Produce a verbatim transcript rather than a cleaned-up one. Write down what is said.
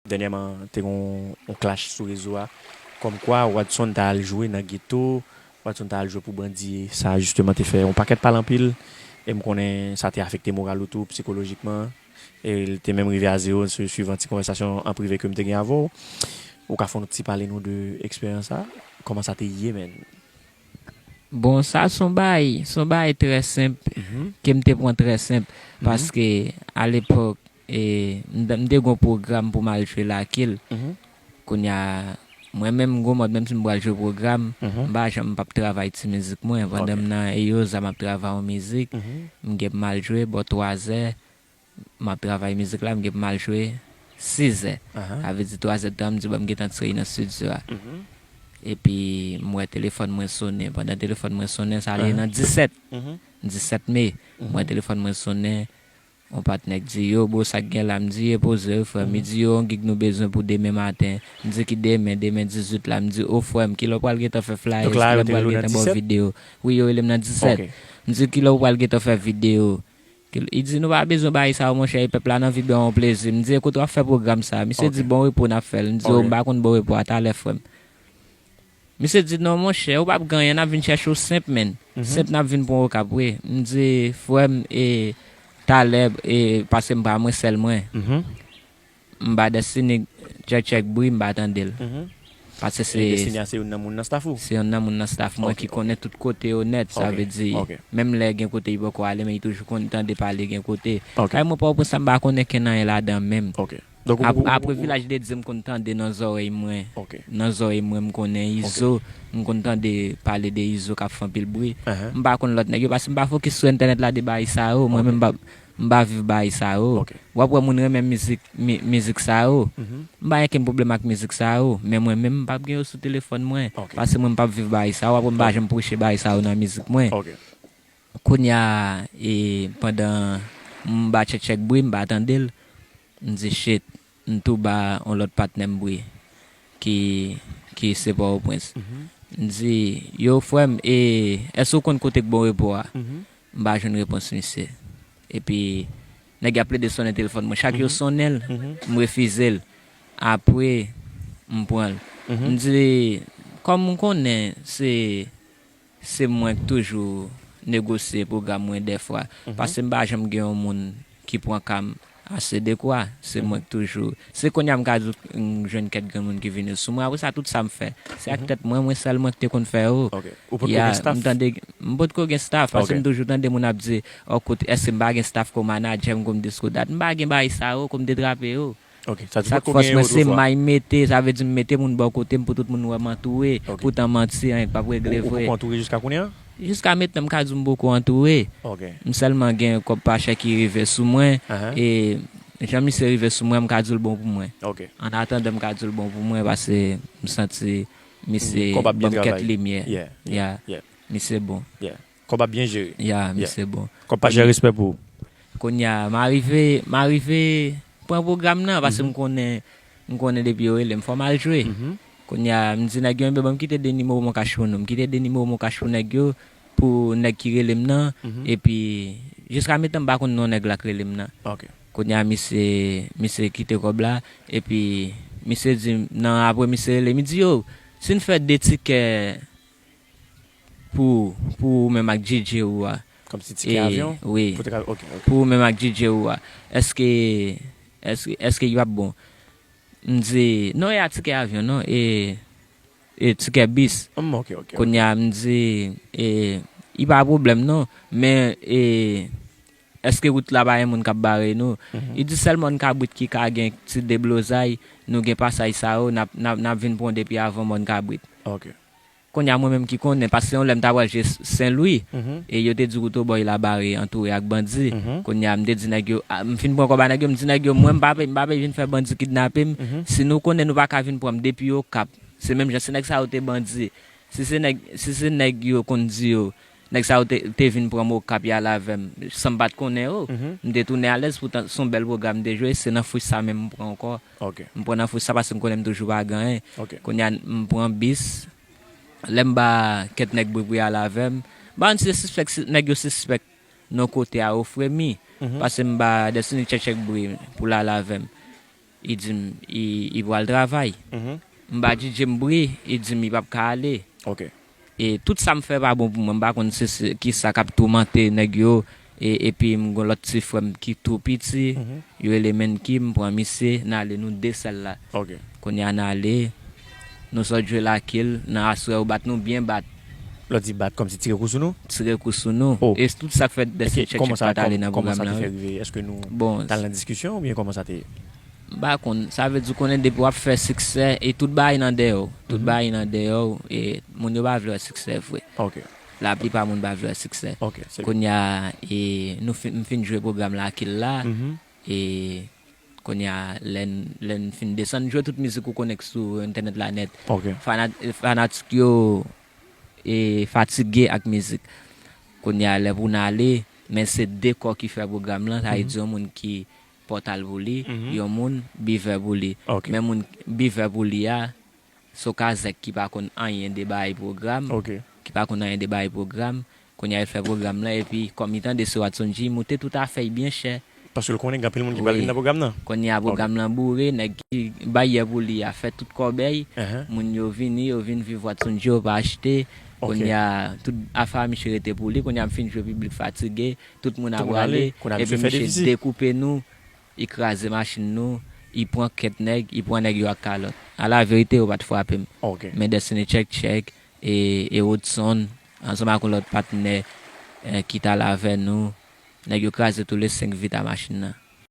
Dènyèman, te gen yon, yon clash sou rezo a. Kòmkwa Wadson ta al jwe nan geto, Wadson ta al jwe pou bandi. Sa, jisteman, te fè yon pakèt pale anpil. E m konnen sa te afekte moral ou tou, sikolojikman. E l te menm rive a zewo, su-, suivan ti konvèsasyon an prive ke m te gen avè w. Ou ka fè yon ti pale nou de eksperyans sa? Kòman sa te ye, menn? Bon, sa se yon bagay, se yon bagay trè senp, ke m te pran trè senp, paske alepòk, e, m t- m te gen yon pwogram pou m al jwe lakil. Kounye a, mwen menm, gwo mòd, menm si m pral jwe pwogram, m pa janm p ap travay ti mizik mwen. Pandan m nan Eyoza, m ap travay yon mizik, m gen pou m al jwe bò twazè, m ap travay mizik la, m gen pou m al jwe sizè. Sa vle di twazè tan, m di, bon, m gentan t reyini nan estidyo a. Epi, m wè telefòn mwen sonnen. Pandan telefòn mwen sonnen, sa ale nan disèt. Disèt me. M wè telefòn mwen sonnen. Yon patnè k di, yo, bro, sa k gen la? M di, e poze wi, frè m. Li di, yo, yon gig nou bezwen pou demen maten. M di, ki demen? Demen dizuit la. M di, o, frè m, kilè w pral gentan fè flyers? Kilè m pral gentan ba w videyo? Wi, yo rele m nan disèt. M di, kilè w pral gentan fè videyo? Li di, nou pa bezwen bagay sa yo, monchè, e pèp la nan vin ba w yon plezi. M di, e kote w ap fè pwogram sa? Misye di, bon repo n ap fè l. M di, o, m pa konn bon repo a, talè, frè m. Misye di, non, monchè, ou p ap gen anyen, n ap vin chèche w senp, menn. Senp, n ap vin pran Okap, wi. M di, frè m, e talè, e paske m pa mwen sèl mwen. M ba Destiny tchèk tchèk bri, m pa tande l. Paske se. E Destiny a se youn nan moun nan staff ou? Se youn nan moun nan staff mwen ki konnen tout kote yo nèt, sa vle di, menm lè gen kote li poko ale, men li toujou konn tande pale gen kote. Kay mwen Pòtoprens la, m pa konnen kenn anyen ladan menm. Apre Vilaj de Dye, m konn tande nan zòrèy mwen. Nan zòrèy mwen, m konnen Izo, m konn tande pale de Izo k ap fè anpil bri. M pa konn lòt nèg yo, paske m pa fokis sou entènèt la de bagay sa yo. Mwen menm, m pa, m pa viv bagay sa yo. W ap wè moun renmen mizik, mi- mizik sa yo. M pa gen kenn pwoblèm ak mizik sa yo, men mwen menm, m p ap gen yo sou telefòn mwen. Paske mwen, m p ap viv bagay sa yo. W ap wè m pa janm preche bagay sa yo nan mizik mwen. Kounye a, e, pandan m ba tchèk tchèk bri, m pa tande l. M di, shit, m tou ba yon lòt patnè m bri ki, ki se Pòtoprens. M di, yo, frè m, e, èske w konn kote k bon repo a? M pa jwenn repons misye. Epi, nèg yo ap plede sonnen telefòn mwen. Chak yo sonnen l, m refize l. Apre, m pran l. M di, kòm m konnen se se mwen k toujou negosye pwogram mwen dèfwa. Paske m pa janm gen yon moun ki pran ka m ase dekwa. Se mwen k toujou. Se kounye a m ka di w m jwenn kèk grenn moun ki vini sou mwen. Apre sa, tout sa m fè, se ak tèt mwen, mwen sèl mwen k te konn fè yo. Ya, m tande, m potko gen staff, paske m toujou tande moun ap di, o, kote, èske m pa gen staff kon manadjè m, kon dis, kon dat? M pa gen bagay sa yo, kon m te trape yo. Sak fòs mwen se may mete, sa vle di m mete moun bò kote m pou tout moun wè m antoure. Poutan manti, anyen k p ap regle vre. Ou poko antoure jiska kounye a? Jiska mentnan, m ka di w m poko antoure. M sèlman gen kòb pa chè ki rive sou mwen. E jan misye rive sou mwen, m ka di w l bon pou mwen. An atandan, m ka di w l bon pou mwen, paske m santi misye ban m kèk limyè. Ya, misye bon. Kòb ap byen jere. Ya, misye bon. Kòb pa jere, respè pou ou. Kounye a, m arive, m arive pran pwogram nan, paske m konnen, m konnen depi yo rele m, fò m al jwe. Kounye a, m di nèg yo, enben, ban m kite de nimewo Mon Cash pou nou. M kite de nimewo Mon Cash pou nèg yo, pou nèg ki rele m nan. Epi, jiska mentnan, m pa konn non nèg la k rele m nan. Kounye a, misye, misye kite kòb la, epi misye di, nan apre misye rele m, li di, yo, si n fè de tikè pou, pou ou menm ak DJ ou a. Kòmsi tikè avyon? Wi. Pou ou menm ak DJ ou a. Èske, èske, èske y ap bon? M di, non, e a tikè avyon, non, e, e tikè bis. Kounye a, m di, e, li pa pwoblèm, non, men, e, èske wout la pa gen moun k ap bare nou? Li di sèl Mòn Kabrit ki ka gen ti deblozay, nou gen pasaj sa yo, n ap, n ap, n ap vin pran w depi avan Mòn Kabrit. Kounye a mwen menm ki konnen, paske yon lè m ta pral jwe Sen Lwi, e yo te di wout Obòy la bare, antoure ak bandi. Kounye a m te di nèg yo, a, m fin pran kòb a nèg yo, m di nèg yo, mwen m pa pe, m pa pe vin fè bandi kidnape m. Si nou konnen nou pa ka vin pran m depi Okap, se menm jan si nèg sa yo te bandi, si se nèg, si se nèg yo konn di yo, nèg sa yo te, te vin pran m Okap y al avè m, san m pa t konnen yo, m te tounen alèz, poutan se yon bèl pwogram m te jwe, se nan fwis sa menm m pran ankò. M pran nan fwis sa paske m konnen m toujou pa gen anyen. Kounye a m pran bis, lè m ba kèk nèg bri pou y al avè m, m pa konn si se sispèk, si nèg yo sispèk nan kote a ofre mi, paske m ba Destiny tchèk tchèk bri pou l al avè m. li di m li li pral travay. M ba DJ m bri, li di m li p ap ka ale. Ok. E tout sa m fè pa bon pou mwen, m pa konn se, se kisa k ap toumante nèg yo. E, epi m gon lòt ti frè m ki tou piti, yo rele Menki, m pran misye, n ale nou de sèl la. Ok. Kounye a n ale, nou sot jwe lakil, nan aswè yo bat nou byen bat. Lè w di bat, kòmsi tire kou sou nou? Tire kou sou nou. E tout sa k fèt Destiny Check Check pa t ale nan pwogram lan. Kòman sa te fè rive? Èske nou t al nan diskisyon oubyen kòman sa te ye? M pa konn. Sa vle di w konnen depi w ap fè siksè e tout bagay nan dèyè w. Tout bagay nan dèyè w e moun yo pa vle wè siksè vre. Ok. Laplipa moun pa vle wè siksè. Ok. Se Kounye a e, nou fin, m fin jwe pwogram lakil la. E kounye a lè n, lè n fin desann jwe tout mizik ou konnen k sou entènèt la nèt. Ok. Fanat, fanatik yo e fatige ak mizik. Kounye a lè pou n ale, men se de kò ki fè pwogram lan, sa vle di yon moun ki pòtal pou li, yon moun bivè pou li. Ok. Men moun bivè pou li a, se yon kazèk ki pa konn anyen de bagay pwogram, Ok. ki pa konn anyen de bagay pwogram. Kounye a l fè pwogram lan epi kòm li tande se Watson G, li moute tout afè l byen chè. Paske l konnen gen anpil moun ki pral vin nan pwogram nan. Kounye a pwogram lan boure, nèg ki bay yè pou li a fè tout kòbèy. Moun yo vini, yo vin viv Watson G, yo pa achte. Kounye a tout afè a misye rete pou li. Kounye a m fin jwe piblik fatige, tout moun ap rale. Epi misye dekoupe nou, li kraze machin nou, li pran kèt nèg, li pran nèg yo ak kalòt. Alaverite, yo pa t frape m. Men Destiny Check Check e, e Rodson, ansanm ak yon lòt patnè eh, ki t al avè nou, nèg yo kraze tou le senk vit a machin nan.